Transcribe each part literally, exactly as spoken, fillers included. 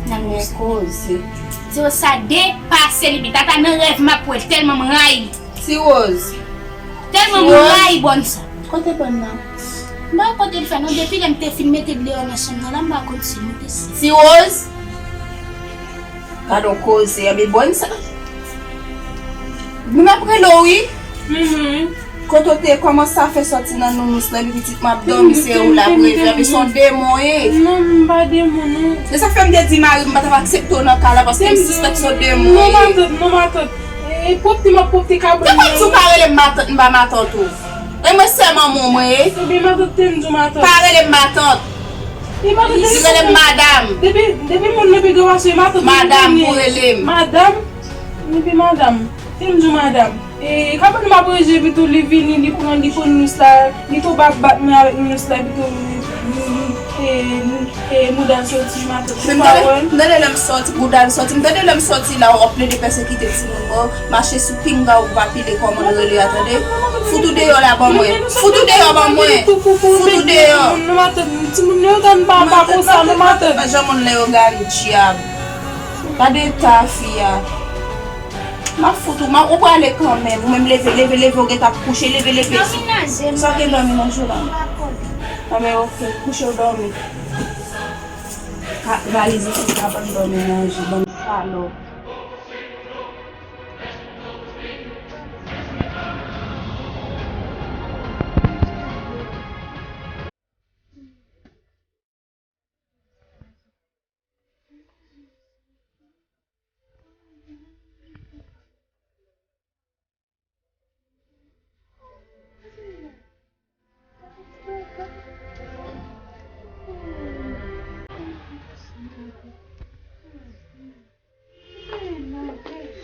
Nan men koze. Ti Rose sa depase limit. Ata nan rèv m ap wè l tèlman m rayi. Ti Rose. Tèlman m rayi bòn sa. Kote bòn nan? M pa kote l fè non, depi lè m te fin mete l deyò nan chanm nan la, m pa konn si l moute si. Ti Rose. Gade yon koze, anben bòn sa. Nou m ap rele w wi. Kote w te kòmanse a fè sòti nan nounous lan epi pitit mwen ap dòmi se ou l ap reve, anben se yon demon ye. Non, m pa demon non. Se sa k fè m te di mari m pa t ap aksepte w nan kay la paske m sispèk se yon demon ye. Non matant, non matant. E pwòpte m ap pwòpte kabann nan. Te konn di w pa rele m matant, m pa matant ou. E mwen sè manman w mwen ye. Ebyen matant te m di w matant. Pa rele m matant. E matant te rele m madanm. Depi, depi moun nan pi gran pase matant. Madanm pou rele m. Madanm. Epi madanm. Te m di w madanm. E kabann m ap ranje epi tou li vini, li pran, li pran nounous la, li tou bat bat mwen avèk nounous la epi tou li, li, li, e, e, mouda l soti matant. Ou pa wè l? M tande lè m sòti, bouda l sòti. M tande lè m sòti la, w ap plede pèsekite timoun mwen. Mache sou pinga ou pa pile kòman l rele a, tande. Fout ou deyò la ban mwen. Fout ou deyò ban mwen. Fout ou deyò. Timoun yo gade pa, pa konsa, non, matant. Pa jan moun lè yo gade dyab. Gade eta fi a. M ap fout ou, m ap, ou prale kanmenm. Ou menm leve, leve, leve, ou gentan ap kouche, leve, leve. Sa w gen dòmi nan je w la? Anben, ok, kouche w dòmi. Ka, valiz isit la, pa dòmi nan je, bann salòp.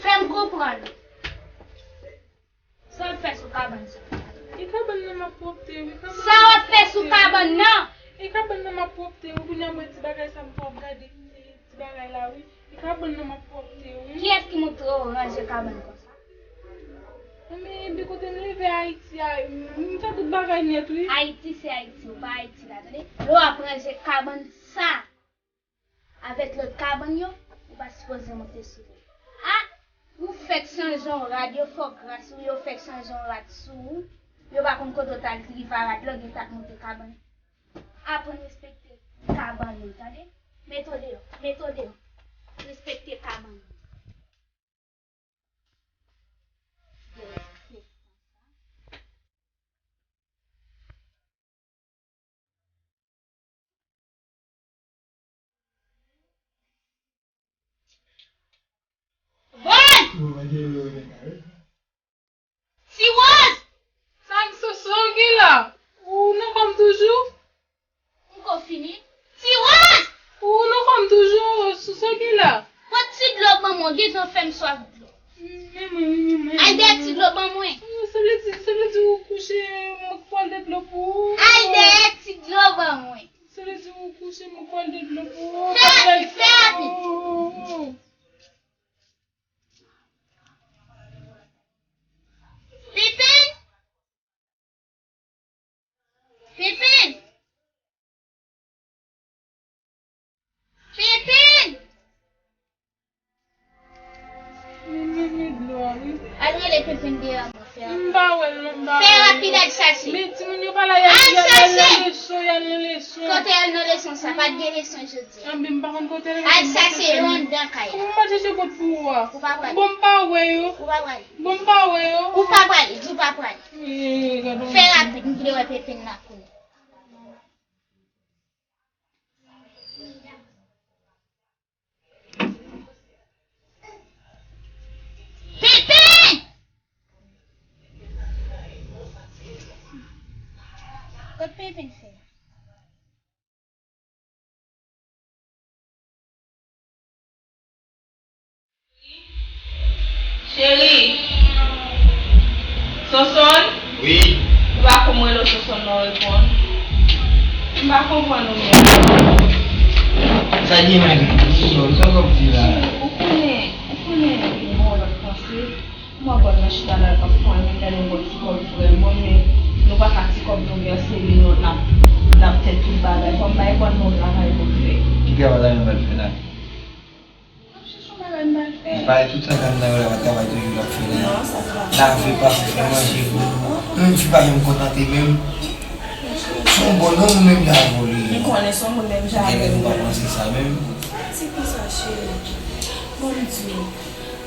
Fè m konprann. Sa w ap fè sou kabann sa? E kabann nan m ap pwòpte wi, kabann nan m ap pwòpte wi. Sa w ap fè sou kabann nan? E kabann nan m ap pwòpte wi, kounye a mwen ti bagay sa m pwòp gade ti, ti bagay la wi. E kabann nan m ap pwòpte wi. Kiyès ki montre w ranje kabann konsa? Anben, epi kote m leve Ayiti a, m fè tout bagay nèt wi. Ayiti se Ayiti, ou pa Ayiti la, tande. Lè w ap ranje kabann sa, avèk lòt kabann yo, ou pa sipoze monte sou li. A! Ou fèk chanje yon rad, yo fè w gras wi, yo fèk chanje yon rad sou ou. Yo pa konn kote w t al rive a rad la, w gentan ap monte kabann. Aprann respekte kabann ou, tande? Mete w deyò, mete w deyò. Respekte kabann ou. Bon! Ti Wòz! Sa m Soso gen la? Ou nan kò m toujou? M ko fini. Ti Wòz! Ou nan kò m toujou, Soso gen la? Pran ti dlo ban mwen, w gentan fè m swaf dlo. Men mwen, men mwen. Al dèyè ti dlo ban mwen. Sa vle di, sa vle di ou kouche, mwen k pral de dlo pou ou. Al dèyè ti dlo ban mwen. Sa vle di ou kouche, mwen k pral de dlo pou ou. Fè rapid, fè rapid. Pipi! Pipi! Pipi! Al rele Pipi deyò, mwen fè rapid. M pa wè l non, m pa wè l non. Fè rapid, al chache. Men timoun yo pa la, y al nan leson, y al nan leson. Kote y al nan leson sa? Pa t gen leson jodi. Anben, m pa konn kote l ye. Al chache yo anndan kay la. Kòman m al chache kot pou ou a? Ou pa prale. Bon, m pa wè yo. Ou pa prale. Bon, m pa wè yo. Ou pa prale, di w pa prale. Fè rapid, m vle wè Pepin nan kounye a. Pepin! Kot Pepin fè? Cheri. Sonsonn? Wi. Ou pa konn rele w Sonsonn, non, reponn. M pa konprann ou menm. Sa gen menm? Sonsonn, sa w ap di la? Ou konnen, ou konnen gen yon lòt panse. Mwen konn nan chita la, l ap pran, men gade yon ti kòb vrèman, men nou pa ka ti kòb nou vèse li, non, n ap, n ap fè tout bagay. Fò m bay kò n yon travay pou l fè. Ki Travay la menm pral fè la. M ap chèche yon bagay m pral fè. Li pale tout sa gad nan yo la, travay toujou l ap fè la. Non, sa se pa. Lave, pase, fè manje pou nou. Menm fi pa janm kontante menm. Se yon bon nonm menm jan avè w li ye. M konnen se yon moun menm jan avè w. Genlè nou pa panse sa menm. Ti konsa, cheri. Bon, m di w.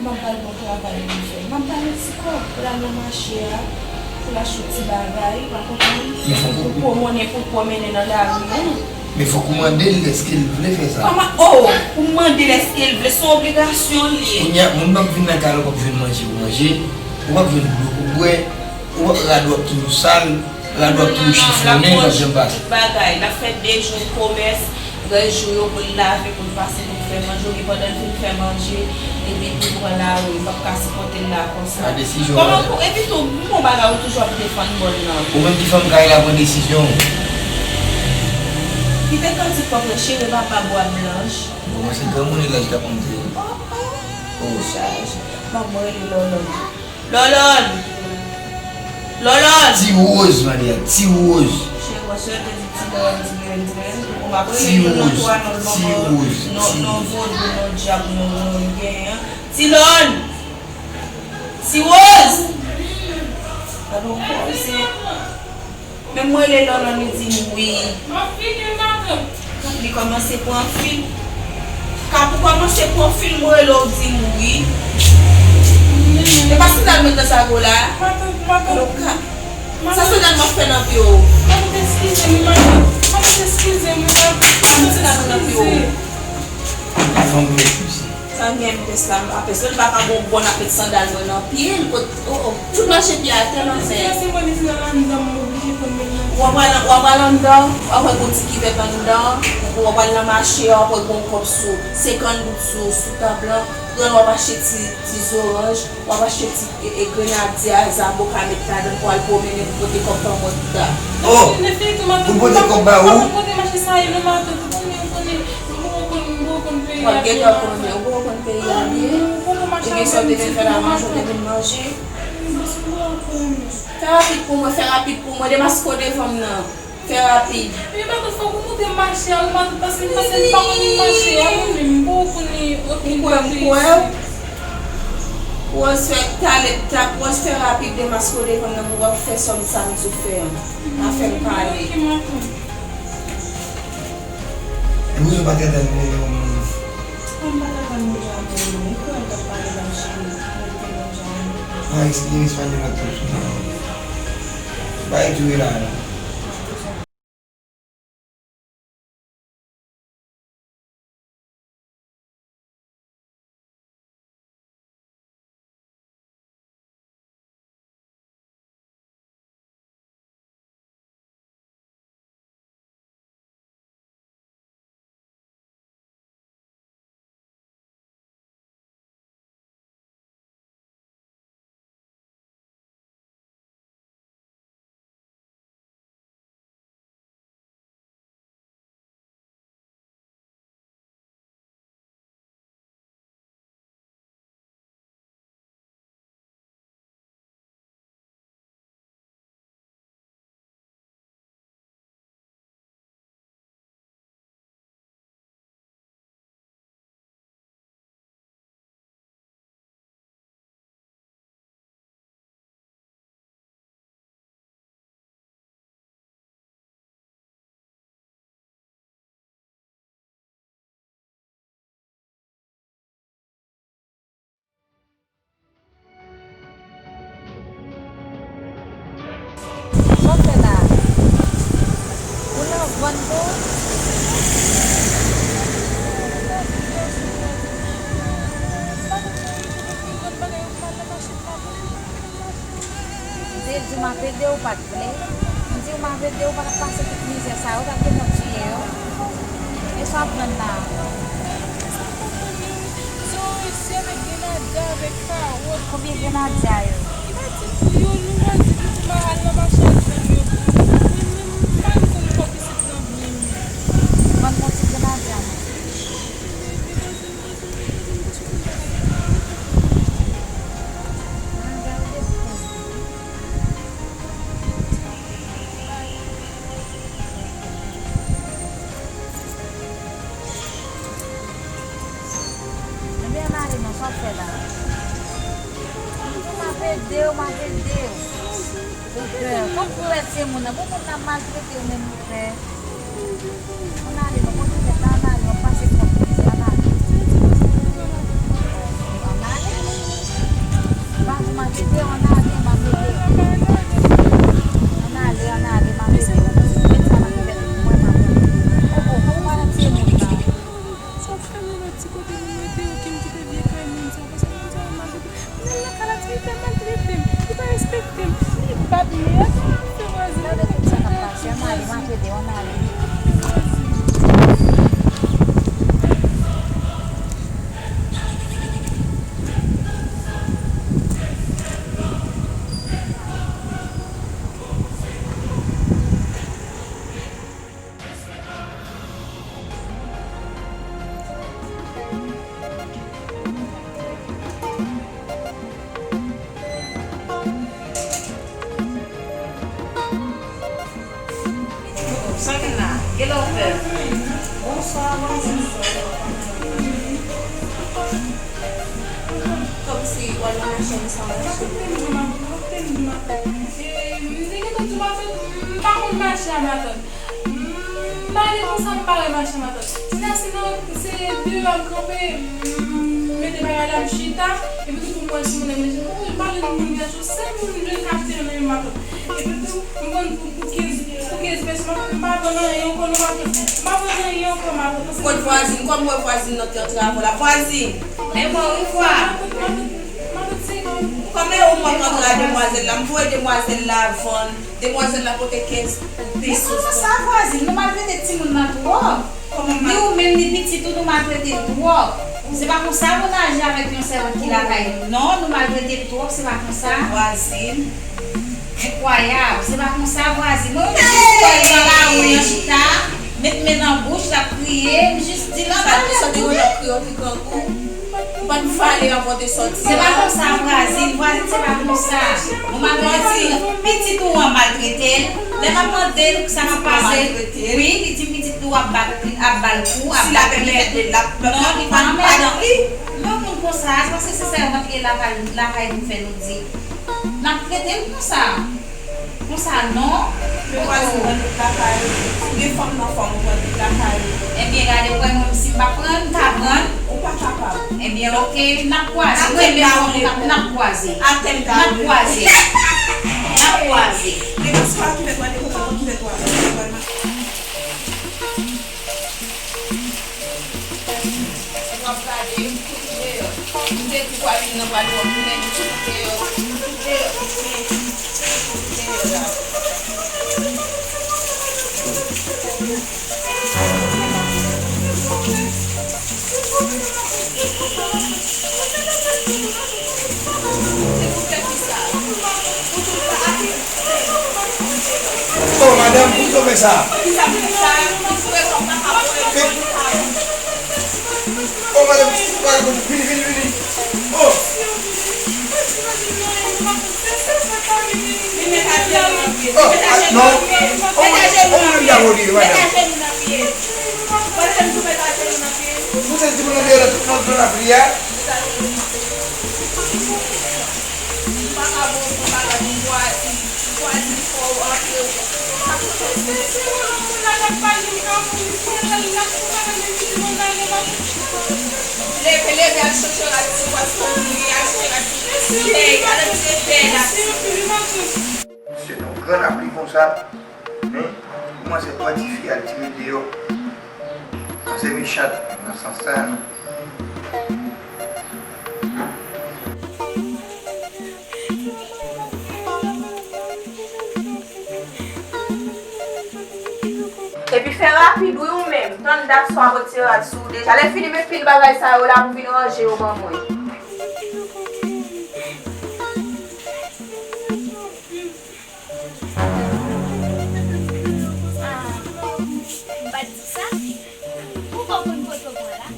M ap ba l bon travay pou l fè. M ap ba l yon ti kòb pou l al nan mache a, pou l achte yon ti bagay, w a konprann? Men fòk ou pou pwomennen, pou l pwomennen nan lari a. Men fòk ou mande l èske l vle fè sa. Kòman? Oh! Pou m mande l èske l vle, se yon obligasyon l ye. Kounye a, moun p ap vin nan kay la, w p ap jwenn manje pou manje, ou p ap jwenn dlo pou bwè, ou p ap, rad ou ap toujou sal. Rad w ap toujou chifonnen, l ap janm pase. Tout bagay. L ap fè de jou komès, rès jou yo pou l lave, pou l pase, pou l fè manje. Oubyen pandan l fin fè manje, epi pou l pran lari, li p ap ka sipòte l la konsa. Sa desizyon w. Kòman pou, epi tou, m gon bagay ou toujou ap defann bò l nan. Ou menm ki fanm kay la, pran desizyon w. Kite kantik w ap chire papa bwa blanch. Bon, mwen se granmoun e laj k ap monte. Oh, oh, oh, chaj. Ban m rele Lòlòn. Lòlòn! Lòlòn! Ti Woz, mande a, Ti Woz. Cheri, wè, sè te di Ti Lòn, Ti Lòn, Ti Lòn. Ou pa konn youn nan twa non, non, non vodou, non dyab, non, non, gen, an. Ti Lòn! Ti Woz! Gade yon koze. Men mwen rele Lòlòn, li di m wi. M ap fini, madanm. Li kòmanse pran fil. Kap ou kòmanse pran fil, mwen rele w, di m wi. E pa sandal mwen nan sa gwo la? Madanm, madanm. Sa sandal mwen fè nan pye w? Madanm, eskize m, madanm. Madanm, eskize m, madanm. Sa sandal mwen nan pye w? Fanm mèt misye. Sa m gen m pès la, m pa pès. Lè l pa ka gon bòn ap met sandal mwen nan pye l, kot, o, o, tout mache pye atè nan fè. Mwen di nan anndan, mwen oblije pran men nan. W ap al, w ap al anndan, w ap wè gon ti kivèt anndan, w ap al nan mache a, w ap wè gon kòb sou, senkant goud sou, sou tab lan, pran l w ap achte ti, ti zoranj, w ap achte ti, e, e, grenadya, zaboka, met ladan pou al pwomennen pou pote kòb pa mwen ta. Oh! Pou pote kòb ba ou? Kote mache sa ye, non, matant, ou konnen, ou konnen. M poko konn, m poko konn peyi a byen. W ap gentan konnen, ou poko konn peyi a byen. Ou poko mache avè m, ti pou matant. Fè rapid pou mwen, fè rapid pou mwen, demaske w devan m nan. Fè rapid. Men matant, fòk ou montre m mache a, wi, matant, paske m, paske m pa konn mache a, mwen menm, m poko konnen okenn kote isi. Ou kwè, m kwè w? Wòz fè talè tap, Wòz fè rapid, demaske w devan m nan, pou w ap fè sòm sa m di w fè an. Pa fè m pale. Ok, matant. Wi, ou pa t ka tann mwen, yon moun. Mwen pa t ka tann moun, yon moun. Ou kwè m t ap pale la, cheri? Mwen te yon jan moun. Ah, excuse me, español la tou sou mwen. Bay tou la, non. Sa w fè la? Ou nan vann tou? M te di w m ap ede w, ou pa t vle. M di w m ap ede w, ou pa t ap pase tout mizè sa yo, ou t ap gentan tiye yo. E sa w ap vann la a? Sa pa konnen. Se yon resi avèk grenadya, avèk kawòt. Konbyen grenadya yo? Li pa di pri yo, li pa di pri, m a al nan mache a, li vann yo pou mwen. Men, men, m pa gen konn kòb isit nan byen, men. Vann yon ti grenadya, non. Ann ale non, sa w fè la? M di w m ap ede w, m ap ede w. Ou pè. Kòm pou wè timoun nan, pou moun nan maltrete w menm ou pè. Ann ale non, kontinye, ann ale, w ap pase kòb, ann ale. Ann ale. M pa di w m ap ede w, ann ale, m ap ede w. Ann ale, ann ale, m ap ede w. Met sa nan kouvèt ou pou mwen, m ap ede w. Oh, oh, kòm w pa nan timoun nan. Sa fè m nan ti kote pou mete yo, ki m kite vye kay moun sa, paske moun sa yo maltrete m. Moun nan lakay la, li te maltrete m, li pa respekte m, li bat m, li fè vwazin. Gade tout sa k ap pase, ann ale, m ap ede w, ann ale. Sa gen la? Gen lè w fè? Bonswa, bonswa. Kòmsi w al nan machin san machin. E, m te gentan di w matant, m pa konn mache a matant. M ale konsa, m pa wè machin matant. Kounya se nan, se deyò m kanpe, m mete bagay la, m chita, epi tou pou m wè si moun nan manje. Ou pa jwenn moun nan tou, sèl moun m jwenn k achte yo nan men matant. Epi tou, m vann pou, pou kenz, pou kenz pèso, matant, m pa vann anyen ankò non, matant. M pa vann anyen ankò, matant. Kot vwazin, kòm wè vwazin nan te antre avè w la, vwazin. Men bon, wi, vwa. Matant, matant, matant, se... Kòm e ou mwen k antre a demwazèl la, m voye demwazèl la vann. Demwazèl la pote kenz pesos. Men kòman sa, vwazin? Nou maltrete timoun nan twòp. Ni ou menm, ni pitit ou, nou maltrete l twòp. Se pa konsa pou n aji avèk yon sèvant ki lakay nou. Non, nou maltrete l twòp, se pa konsa. Vwazin. Enkwayab, se pa konsa, vwazin. Mwen, mwen jis wè l nan lari an chita, met men nan bouch, l ap kriye, m jis di l ann ale. Sa te yon jan kriye, w te grangou. Ou pa t vale anvan w te sòti. Se pa konsa, vwazin. Vwazin, se pa konsa. Nou maltrete pitit ou an, maltrete l. Lè m ap mande l sa k ap pase, wi, li di pitit ou ap bat, ap ba l kou, ap bat li. Non, li pa anmèdan. Men yon moun konsa, se paske se sèvant li ye lakay, lakay nou fè nou di. N ap trete l konsa. Konsa non. Men vwazin nan tout lakay ou. Si w gen fanm nan fanm ou pran tout lakay ou. Ebyen, gade, ou kwè mwen, si m pa pran, m ta pran. Ou pa kapab. Ebyen, oke, n ap kwaze. Atè m ta woule pou ou. N ap kwaze. Atè m ta woule pou ou. N ap kwaze. N ap kwaze. Gen yon swa kilè pral dekote, yon kilè pral. W ap gade, m tout deyò. M te di vwazin nan pral wè m, men m tout deyò. M tout deyò, m tout deyò la. Se pou fè kisa? Pou tou pa ap... Oh, madanm, poukisa w fè sa? Poukisa m fè sa? Poukisa m fè sa? Oh, madanm, vini, vini, vini. Oh. Oh, ah, non. Oh, oh, mwen menm dabò li, madanm. Ou se timoun nan deyò la, tout nan, nan lapli a. Leve, leve, al chanje rad ou, al chanje rad ou. Leve, al chanje rad ou. Se yon gran lapli konsa, men kòmanse pran tifi al tire deyò. Panse mechan nan sans sa, non. Epi fè rapid wi ou menm, tann dat sa w ap retire rad sou ou deja. Lè fini met pil bagay sa yo la pou vin ranje yo ban mwen. Ah, m pa t di sa. Ou pa konn kote w pran la?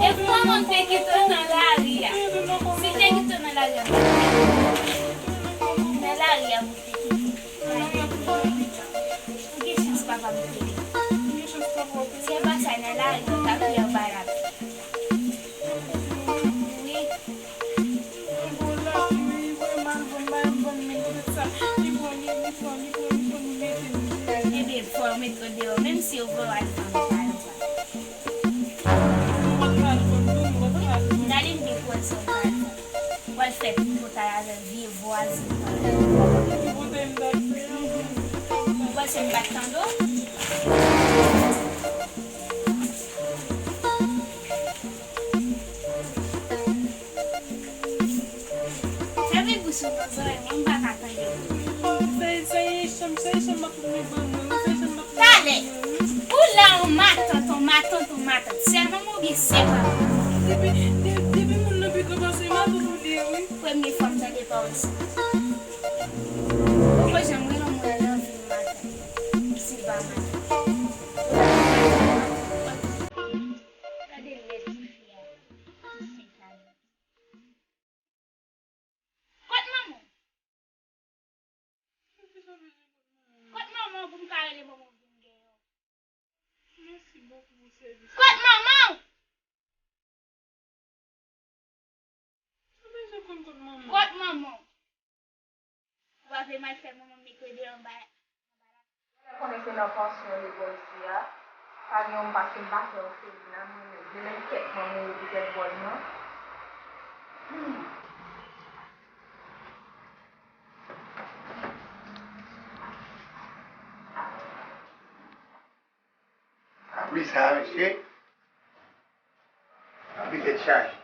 E kòman m te kite w nan lari a? Si m te kite w nan lari a, m pa t ap pran. Nan lari a pou m te kite w. Ou gen chans papa m te ye. Se pa sa nan lari a, w t ap ye anba lapli. Deyò, menm si yo voye w al fanmi pa yo, pa. Mwen pa t konn nou, mwen pa t konn. Gade m gen pou wè sa w pral fè. W pral fè tripotay avèk vye vwazen pa w. Tripotay m t ap fè a, mwen. Ou panse m pa t tande w? Fèmen bouch ou nan zòrèy mwen, m pa ka tande w. Sa e, sa e chanm, sa e chanm m ap fè ban mwen, sa e chanm m ap fè ban mwen. Talè, ou la on matant, on matant, on matant. Sè manman oubyen sè papa? Depi, de-, depi moun nan pi gran pase matant ou li ye, wi. Premye fwa m tande pawòl sa. Poko janm rele yon moun nan vi m matant. Si l pa matant. Gade lèd ti fi a. Ki sentaliz. Kot manman w? Kot manman w pou m ka rele manman w vin gen yon. Mèsi bokou pou sèvis. Kot manman w? Ou bezwen konn kot manman. Kot manman w? Ou pa vle m al fè manman m met kode anba. Ou konnen se nan pansyon lekòl isi a. Pa gen yon pase m pa fè yon sezi nan mwen, men de lè kèk manman yo poutèt bòn nan. Hmm. Lapli sa, mesye. Lapli tèt chaje.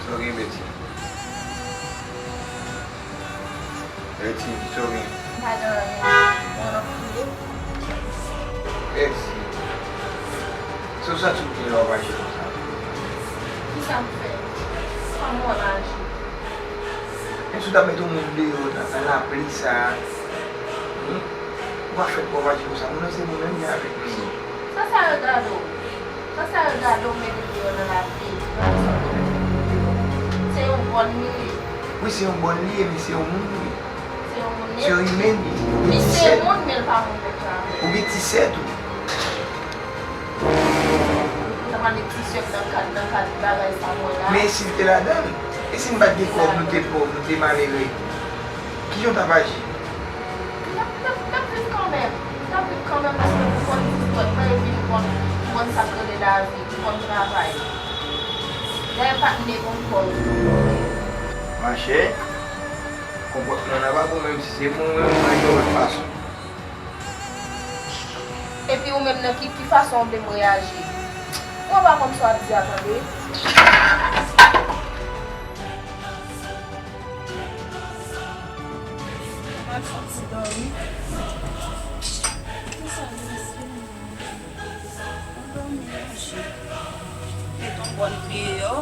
Sa w gen, Betty? Betty, sa w gen? M pa gen anyen. Mwen anfile. Betty, sa w santi w gen lè w ap aji konsa? Kisa m fè? Kòman w ap aji? Men si w t ap met yon moun deyò nan, nan lapli sa a, hmm? Ou pa fèt pou w ap aji konsa. Moun nan se moun menm jan avèk nou ye. Sa sa yo gade w? Sa sa yo gade w mete deyò nan lapli? Nan sòt se yon bòn li ye. Wi, se yon bòn li ye, men se yon moun wi. Se yon moun li ye? Se yon imèn li. Li se moun, men l pa moun konsa. Ou gen ti sè tou. Ou ta pale ti sè nan kad, nan kad bagay sa mwen la. Men si l te ladan l? E si n pa t gen kòb, nou te pòv, nou te malere? Kijan w t ap aji? N ap, n ap, n ap viv kanmenm. N ap viv kanmenm paske nou konn tout lòt mwen, epi nou konn, nou konn sa k rele lavi, nou konn travay. Dayè patnè konn kòb. Machè, konpòtman an pa bon, menm si se pou mwen, mwen aji yon lòt fason. Epi ou menm nan ki, ki fason w vle m reyaji? Mwen pa konn sa w ap di a tande. Mwen fè ti dòmi. Kisa l mesye? Mwen dòmi, monchè. Met yon bòn deyò.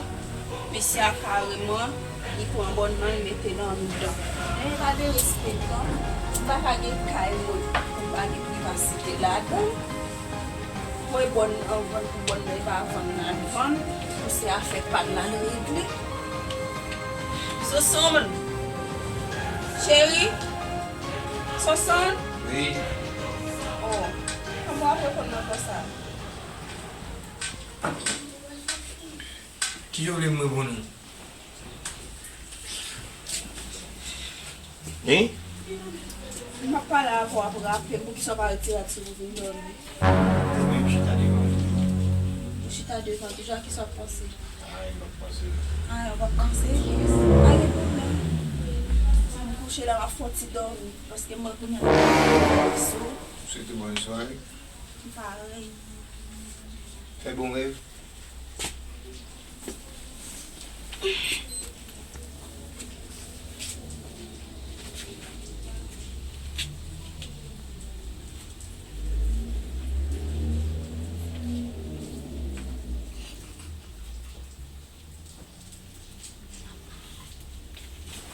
Mesye a kareman, li pran bòn nan, li mete l anndan. Men pa de respè non. M pa ka gen kay mwen, pou m pa gen privasite ladan. Voye bòn nan vann pou bòn nan, e pa vann nan vann. Pou se afè pa l la l regle. Sonsonn. Cheri. Sonsonn. Wi. Oh. Kòman w ap reponn nan konsa? Kijan w vle m reponn ou? Hein? M ap pale avè w, w ap raple m poukisa w pa retire ak sou pou vin dòmi. Ou menm chita devan. Ou chita devan toujou, a kisa w ap panse? Anyen, m ap panse. Anyen, w ap panse? Pa gen pwoblèm. M kouche la, m ap fè yon ti dòmi. Paske m wè kounye a m ap sou. Swete bòn sware. Parèy. Fè bon rèv.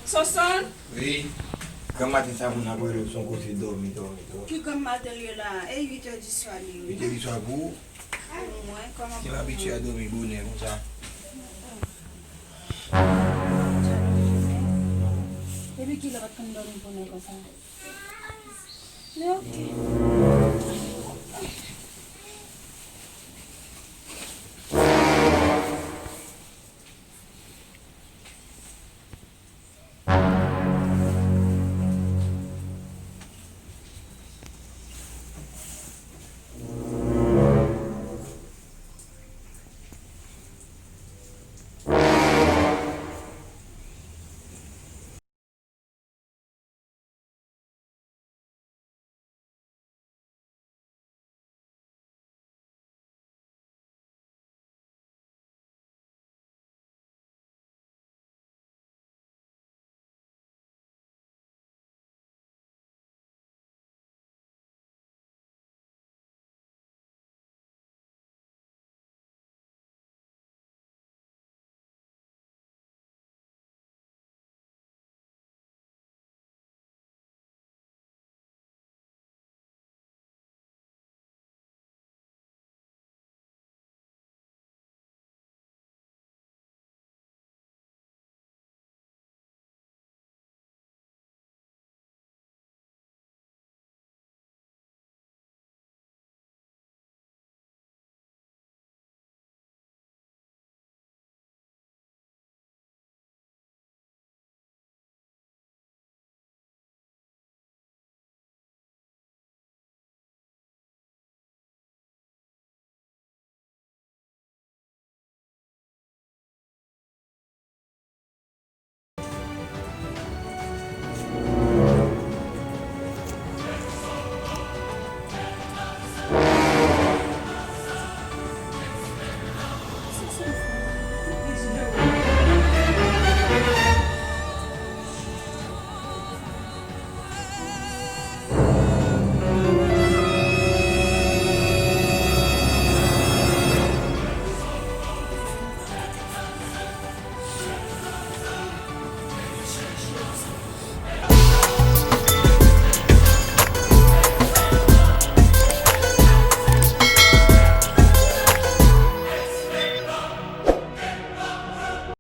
Sonson? Wi. Granmaten sa moun ap rele w sou yon kote dòmi, dòmi, dòmi. Ki granmaten l ye la? E uit è di swa li ye wi. Uit è di swa pou ou? Pou mwen, kòman pou mwen? Ki m abitye a dòmi bonè konsa. Depi kilè w pa t konn dòmi bonè konsa? Men oke.